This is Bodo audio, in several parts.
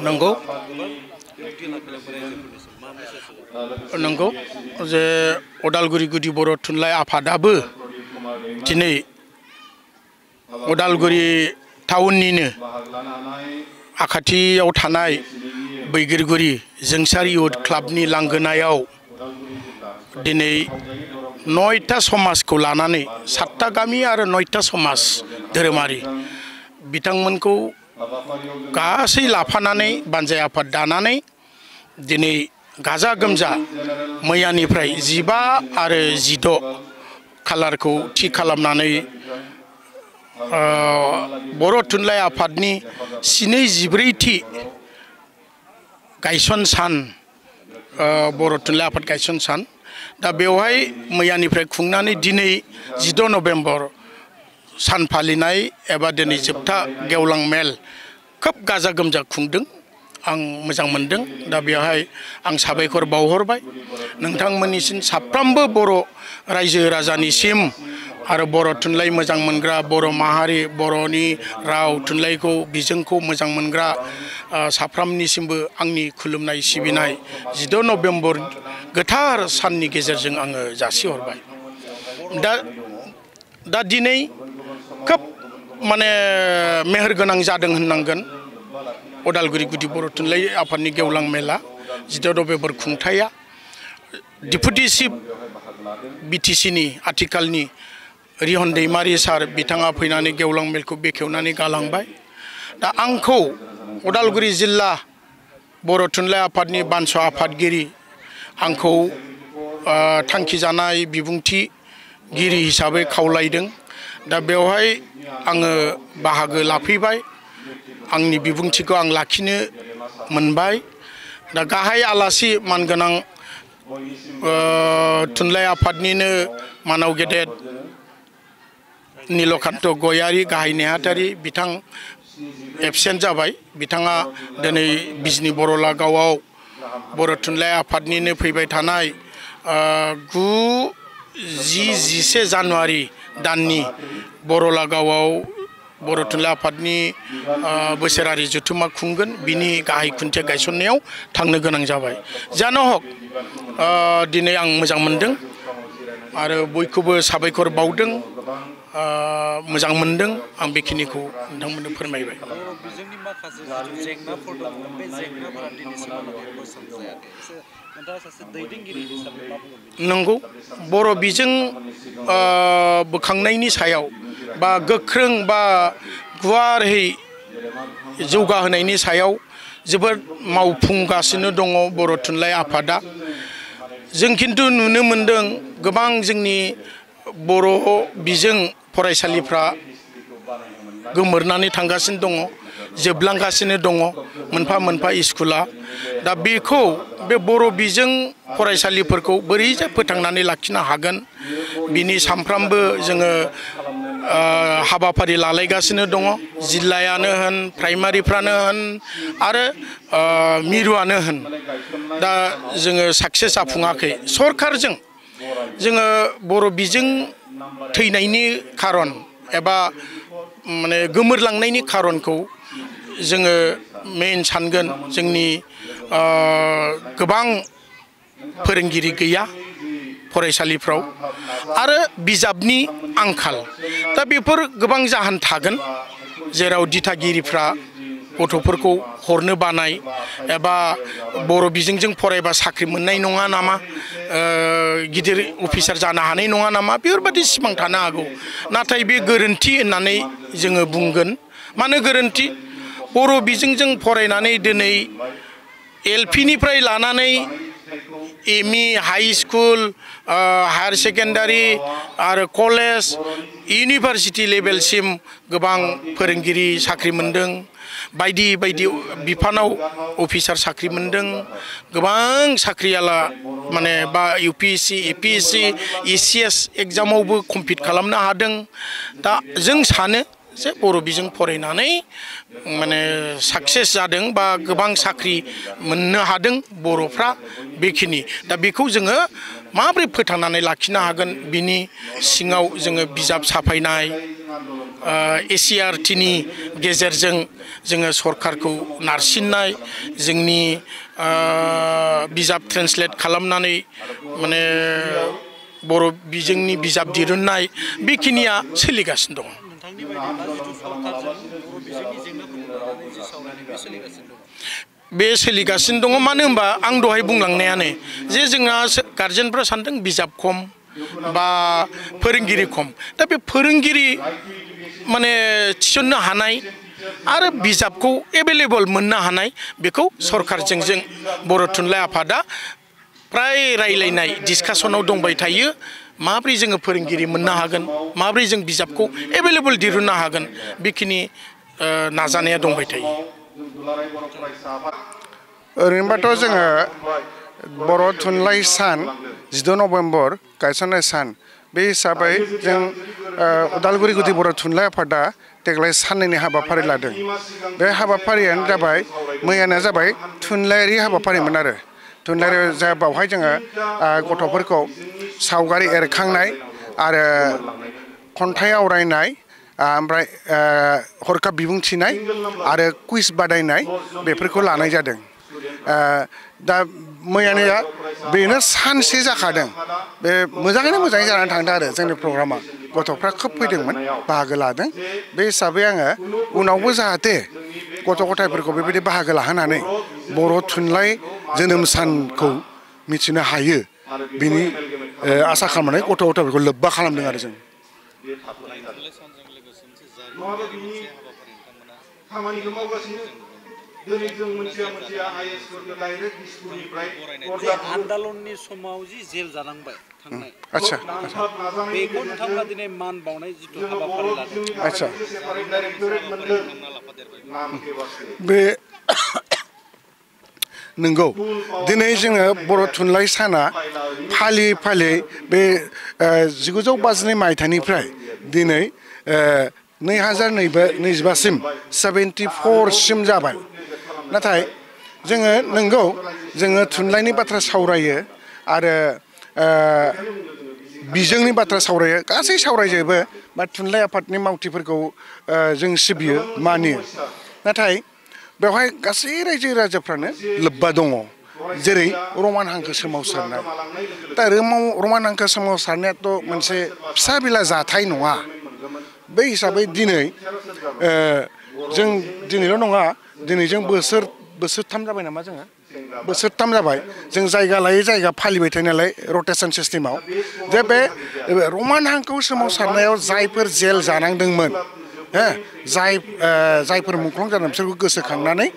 नंगौ नंगौ जे उदालगुरि गुदि बर' थुनलाइ आफादाबो दिनै उदालगुरि टाउननिनो आखाथियाव थानाय बैगिरगुरि जोंसार इउथ क्लाबनि लांगोनायाव दिनै 9टा समाजखौ लानानै 7टा गामि आरो 9टा समाज धोरोमारि बिथांमोनखौ गासै लाफानानै बानजाय आफाद दानानै दिनै गाजा गोमजा मैयानिफ्राय 15 आरो 16 खालारखौ थि खालामनानै बर' थुनलाइ आफादनि 14थि गायसन सान बर' थुनलाइ आफाद गायसन सान दा बेवहाय मैयानिफ्राय खुंनानै दिनै 16 नभेम्बर सान फालिनाय एबा दिनै जोबथा गेवलां मेल खोब गाजा गोमजा खुंदों आं मोजां मोनदों दा बेवहाय आं साबायखर बावहरबाय नोंथांमोननिसिम साफ्रोमबो बर' रायजो राजानिसिम आरो बर' थुनलाइ मोजां मोनग्रा बर' माहारि बर'नि राव थुनलाइखौ बिजोंखौ मोजां मोनग्रा साफ्रोमनिसिमबो आंनि खुलुमनाय सिबिनाय 16 नभेम्बर गोथार साननि गेजेरजों आङो जासिहरबाय दा दिनै खोब माने मेहेरगोनां जादों होननांगोन उदालगुरि गुदि बर' थुनलाइ आफादनि गेवलां मेला 16 नभेम्बर खुंथाया डिप्युटि चिफ बिटिसिनि आथिखालनि रिहन दैमारि सार बिथाङा फैनानै गेवलां मेलखौ बेखेवनानै गालांबाय दा आंखौ उदालगुरि जिल्ला बर' थुनलाइ आफादनि बानस' आफादगिरि आंखौ थांखिजानाय बिबुंथिगिरि हिसाबै खावलायदों दा बेवहाय आङो बाहागो लाफैबाय आंनि बिबुंथिखौ आं लाखिनो मोनबाय दा गाहाय आलासि मानगोनां थुनलाइ आफादनिनो मानाव गेदेर नीलकान्त गयारी गाहाय नेहाथारि बिथां एबसेन्ट जाबाय बिथाङा दिनै बिजनी बर' लागावआव बर' थुनलाइ आफादनिनो फैबाय थानाय 9, 10, 11 जानुवारि दाननि बर' लागावआव बर' थुनलाइ आफादनि बोसोरारि जथुम्मा खुंगोन बिनि गाहाय खुन्थिया गायसननायाव थांनो गोनां जाबाय जानो हक दिनै आं मोजां मोनदों आरो बयखौबो साबायखर बावदों मोजां मोनदों आं बेखिनिखौ नोंथांमोननो फोरमायबाय नंगौ बर' बिजों बोखांनायनि सायाव बा गोख्रों बा गुवारै जौगाहोनायनि सायाव जोबोद मावफुंगासिनो दङ बर' थुनलाइ आफादा जों खिन्थु नुनो मोनदों गोबां जोंनि बर' बिजों फरायसालिफ्रा गोमोरनानै थांगासिनो दङ जोबलांगासिनो दङ मोनफा मोनफा स्कुला दा बेखौ बे बर' बिजों फरायसालिफोरखौ बोरैजाय फोथांनानै लाखिनो हागोन बिनि सानफ्रामबो जोङो हाबाफारि लालायगासिनो दङ जिल्लायानो होन प्राइमारिफ्रानो होन आरो मिरुआनो होन दा जोङो साक्सेस जाफुङाखै सरकारजों जोङो बर' बिजों थैनायनि खारन एबा माने गोमोरलांनायनि खारनखौ जोङो मेन सानगोन जोंनि गोबां फोरोंगिरि गैया फरायसालिफ्राव आरो बिजाबनि आंखाल दा बेफोर गोबां जाहोन थागोन जेराव दिथागिरिफ्रा गथ'फोरखौ हरनो बानाय एबा बर' बिजोंजों फरायबा साख्रि मोननाय नङा नामा गिदिर अफिसार जानो हानाय नङा नामा बेफोरबायदि सिमां थानो हागौ नाथाय बे गोरोन्थि होननानै जोङो बुंगोन मानो गोरोन्थि बर' बिजोंजों फरायनानै दिनै एलपिनिफ्राय लानानै ME high school higher secondary आरो कलेज इउनिभार्सिटि लेभेलसिम गोबां फोरोंगिरि साख्रि मोनदों बायदि बायदि बिफानाव अफिसार साख्रि मोनदों गोबां साख्रियाला माने बा इउपिएससि एपिएससि एसिएस एग्जामावबो कम्पिट खालामनो हादों दा जों सानो जे बर' बिजों फरायनानै माने साक्सेस जादों बा गोबां साख्रि मोननो हादों बर'फ्रा बेखिनि दा बेखौ जोङो माबोरै फोथांनानै लाखिनो हागोन बिनि सिङाव जोङो बिजाब साफायनाय ACRT-नि गेजेरजों जोङो सरकारखौ नारसिननाय जोंनि बिजाब ट्रेन्सलेट खालामनानै माने बर' बिजोंनि बिजाब दिरुननाय बेखिनिया सोलिगासिनो दं। नोंथांनि बायदिब्ला जिथु सरकारजों बर' बिजोंनि जेंनाफोरखौ लानानै जि सावरायनाय बे सोलिगासिनो दं? बे सोलिगासिनो दङ मानो होनबा आं दहाय बुंलांनायानो जे जोंहा गार्जेनफ्रा सानदों बिजाब खम बा फोरोंगिरि खम दा बे फोरोंगिरि माने थिसननो हानाय आरो बिजाबखौ एभेलेबल मोननो हानाय बेखौ सरकारजों जों बर' थुनलाइ आफादा प्राय रायलायनाय डिसकासनाव दंबाय थायो माब्रै जोङो फोरोंगिरि मोननो हागोन माब्रै जों बिजाबखौ एभेलेबल दिरुननो हागोन बेखिनि नाजानाया दंबाय थायो। ओरैनोबाथ' जोङो बर' थुनलाइ सान 10 नभेम्बर गायसननाय सान बे हिसाबै जों उदालगुरि गुदि बर' थुनलाइ आफादा देग्लाय साननैनि हाबाफारि लादों। बे हाबाफारियानो जाबाय मैयानो जाबाय थुनलाइयारि हाबाफारिमोन आरो थुनलाइयारि जा बावहाय जोङो गथ'फोरखौ सावगारि एरखांनाय आरो खन्थाइ आवरायनाय ओमफ्राय हरखाब बिबुंथिनाय आरो कुइज बादायनाय बेफोरखौ लानाय जादों। दा मैयानो बेनो सानसे जाखादों बे मोजाङै जानानै थांदों आरो जोंनि प्रग्रामा गथ'फ्रा खोब फैदोंमोन बाहागो लादों बे हिसाबै आङो उनावबो जाहाथे गथ' गथायफोरखौ बेबायदि बाहागो लाहोनानै बर' थुनलाइ जोनोम सानखौ मिथिनो हायो बिनि आसा खालामनानै गथ' गथायफोरखौ लोब्बा खालामदों आरो जों। खामानिखौ मावगासिनो दिनै जों मोनथिया आइएसफोरखौ डाइरेक्ट दिसपुरनिफ्राय आन्दलननि समाव जि जेल जानांबाय थांनाय आच्छा बेखौ नोंथांमोना दिनै मान बावनाय जिथु हाबाफारि लादों आच्छा बे नंगौ दिनै जोङो बर' थुनलाइ साना फालियै बे 1952 मायथाइनिफ्राय दिनै 2022सिम 74 सिम जाबाय नाथाय जोङो नंगौ जोङो थुनलाइनि बाथ्रा सावरायो आरो बिजोंनि बाथ्रा सावरायो गासै सावरायजोबो बा थुनलाइ आफादनि मावथिफोरखौ जों सिबियो मानियो नाथाय बेवहाय गासै रायजो राजाफ्रानो लोब्बा दङ जेरै रमान हांखो सोमावसारनाय दा रमान हांखो सोमावसारनायाथ' मोनसे फिसा बिला जाथाय नङा बे हिसाबै दिनै जों दिनैल' नङा दिनै जों बोसोरथाम जाबाय नामा जोङो बोसोरथाम जाबाय जों जायगा लायै जायगा फालिबाय थायो नालाय रटेसन सिस्टेमाव जे बे रमान हांखो सोमावसारनायाव जायफोर जेल जानांदोंमोन जायफोर मुंख्लं जादों बिसोरखौ गोसोखांनानै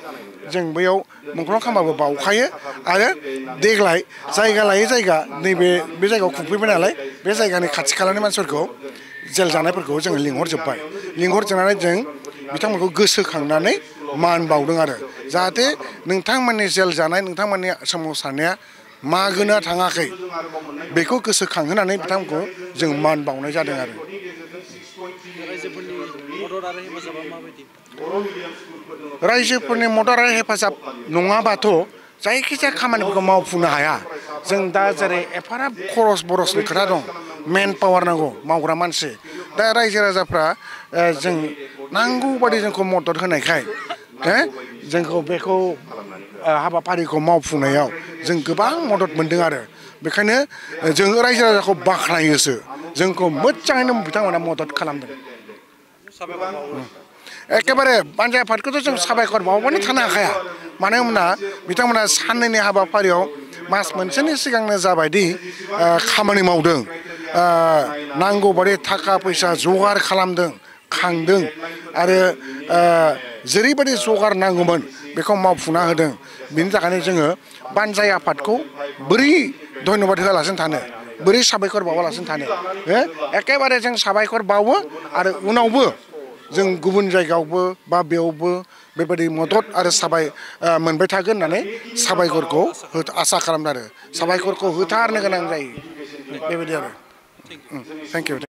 जों बैयाव मुंख्लं खामाबो बावखायो आरो देग्लाय जायगा लायै जायगा नैबे जायगायाव खुंफैबाय नालाय बे जायगानि खाथि खालानि मानसिफोरखौ जेल जानायफोरखौ जोङो लिंहरजोबनानै जों बिथांमोनखौ गोसोखांनानै मान बावदों आरो जाहाथे नोंथांमोननि जेल जानाय नोंथांमोननि सोमावसारनाया मागोना थाङाखै बेखौ गोसोखांहोनानै बिथांमोनखौ जों मान बावनाय जादों आरो रायजोफोरनि मदद आरो हेफाजाब नङाबाथ' जायखिजाया खामानिफोरखौ मावफुंनो हाया जों दा जेरै एफाराब खरस बरसनि खोथा दं मेन पावार नांगौ मावग्रा मानसि दा रायजो राजाफ्रा जों नांगौ बादि जोंखौ मदद होनायखाय जोंखौ बेखौ हाबाफारिखौ मावफुंनायाव जों गोबां मदद मोनदों आरो बेखायनो जों रायजो राजाखौ बाख्नायोसो जोंखौ मोजाङैनो बिथांमोना मदद खालामदों एखेबारे बानजाय आफादखौथ' जों साबायखर बावबानो थानो हाखाया मानो होनब्ला बिथांमोना साननैनि हाबाफारियाव मास मोनसेनि सिगांनो जाबायदि खामानि मावदों नांगौ बादि थाखा फैसा जगार खालामदों खांदों आरो जेरैबायदि जगार नांगौमोन बेखौ मावफुंना होदों बिनि थाखायनो जोङो बानजाय आफादखौ बोरै धन्यबाद होआलासिनो थानो बोरै साबायखर बावालासिनो थानो एखेबारे जों साबायखर बावो आरो उनावबो जों गुबुन जायगायावबो बा बेयावबो बेबायदि मदद आरो मोनबाय थागोन होननानै साबायखरखौ आसा खालामदों आरो साबायखरखौ होथारनो गोनां जायो बेबायदि आरो थेंक इउ